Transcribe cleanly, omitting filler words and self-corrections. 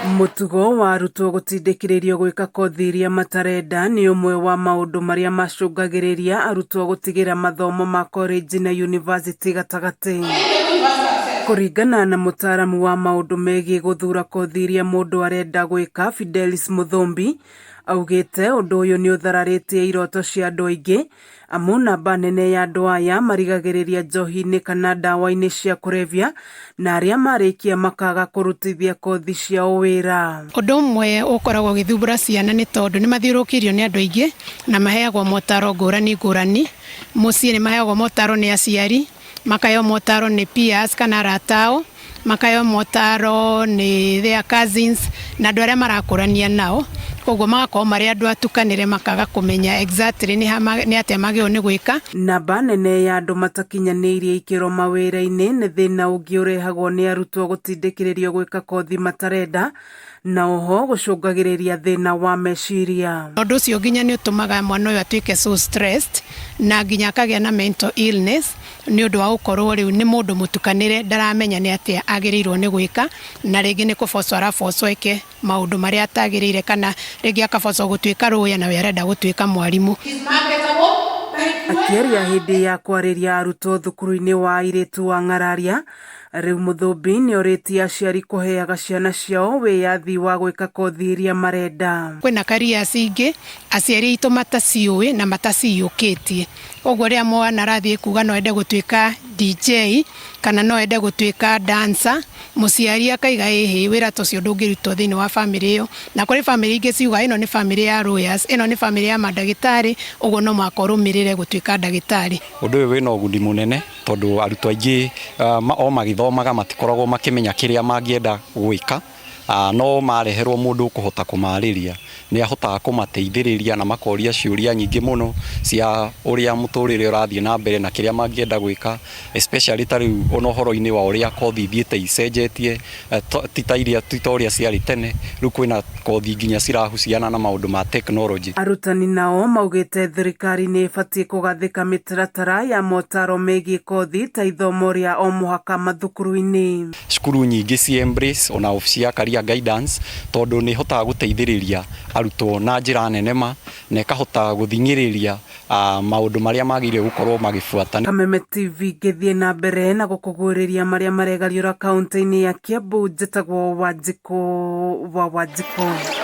Mũtugo wa arutwo gũtindĩkĩrĩrio gwĩka kothi iria matarenda nĩ ũmwe wa maũndũ marĩa macũngagĩrĩria arutwo gũtigĩra mathomo ma korenji na yunivasĩtĩ gatagatĩ. Kũringana na mũtaaramu wa maũndũ megiĩ gũthuura kothi iria mũndũ arenda gwĩka Fidelis Mũthũmbi, augĩte ũndũ ũyũ nĩ ũthararĩtie iroto cia andũ aingĩ amu namba nene ya andũ aya marigagĩrĩria njohi-inĩ kana ndawa-inĩ cia kũrebia na arĩa marĩkia makaga kũrutithia kothi ciao wĩra. Ũndũ ũmwe ũkoragwo ũgĩthumbũra ciana nĩ tondũ nĩ mathiũrũrũkĩirio nĩ andũ aingĩ na maheagwo motaro ngũrani ngũrani. Mũciĩ nĩ maheagwo motaro nĩ aciari, makaheo motaro nĩ peers kana arata ao, makaheo motaro nĩ their cousins na andũ arĩa marakũrania nao, koguo magakorwo marĩ andũ atukanĩre makaga kũmenya exactly nĩ atĩa magĩrĩirwo nĩ gwĩka. Namba nene ya andũ matakinyanĩirie ikĩro mawĩra-inĩ nĩ thĩna ũngĩ ũrehagwo nĩ arutwo gũtindĩkĩrĩrio gwĩka kothi matarenda na oho gũcũngagĩrĩria thĩna wa meciria. Ũndũ ũcio nginya nĩ ũtũmaga mwana ũyũ atuĩke so stressed na nginya akagĩa na mental illness nĩ ũndũ wa gũkorwo rĩu nĩ mũndũ mũtukanĩre ndaramenya nĩ atĩa agĩrĩirwo nĩ gwĩka na rĩngĩ nĩ kũbocwo arabocwo eke maũndũ marĩa atagĩrĩire kana rĩngĩ akabocwo gũtuĩka lawyer na we arenda gũtuĩka mwarimũ. Akĩaria hĩndĩ ya kwarĩria arutwo thukuru-inĩ wa airĩtu wa Ng'araria, Rĩu Mũthũmbi nĩorĩtie aciari kũheaga ciana ciao wĩyathi wa gwĩka kothi iria marenda. Kwĩna careers ingĩ aciari aitũ mataciũĩ na mataciyũkĩtie. Ũguo rĩrĩa mwana arathiĩ kuga no ende gũtuĩka DJ kana no ende gũtuĩka dancer, mũciari akaiga ĩhĩ wĩra ta ũcio ndũngĩrutwo thĩinĩ wa bamĩrĩ ĩyo. Na kũrĩ bamĩrĩ ingĩ ciugaga ĩno nĩ bamĩrĩ ya lawyers, ĩno nĩ bamĩrĩ ya mandagĩtarĩ, ũguo no mũhaka ũrũmĩrĩre gũtuĩka ndagĩtarĩ. Ũndũ ũyũ wĩna ũguni mũnene tondũ arutwo aingĩ o magĩthomaga matikoragwo makĩmenya kĩrĩa mangĩenda gwĩka, no mareherwo mũndũ ũkũhota kũmarĩria nĩ ahotaga kũmateithĩrĩria na makoria ciũria nyingĩ mũno cia ũrĩa mũtũrĩre ũrathiĩ na mbere na kĩrĩa mangĩenda gwĩka especially ta rĩu ona ũhoro-inĩ wa ũrĩa kothi ithiĩte icenjetie ti ta iria ti ta ũrĩa ciarĩ tene, rĩu kwĩna kothi nginya cirahuciana na maũndũ ma tekinoronjĩ. Arutani nao maugĩte thirikari nĩ ĩbatiĩ kũgathĩka mĩtaratara ya motaro megiĩ kothi ta ithomo rĩa o mũhaka mathukuru-inĩ. Cukuru nyingĩ ci embrace ona obici ya career guidance tondũ nĩ ĩhotaga gũteithĩrĩria arutwo na njĩra nene ma na ĩkahota gũthing'ĩrĩria maũndũ marĩa magĩrĩire gũkorwo magĩbuata. Kameme TV ngĩthiĩ na mbere na gũkũguũrĩria marĩa maregariũra kaũntĩ-inĩ ya Kiambu, njĩtagwo Wanjikũ wa Wanjikũ.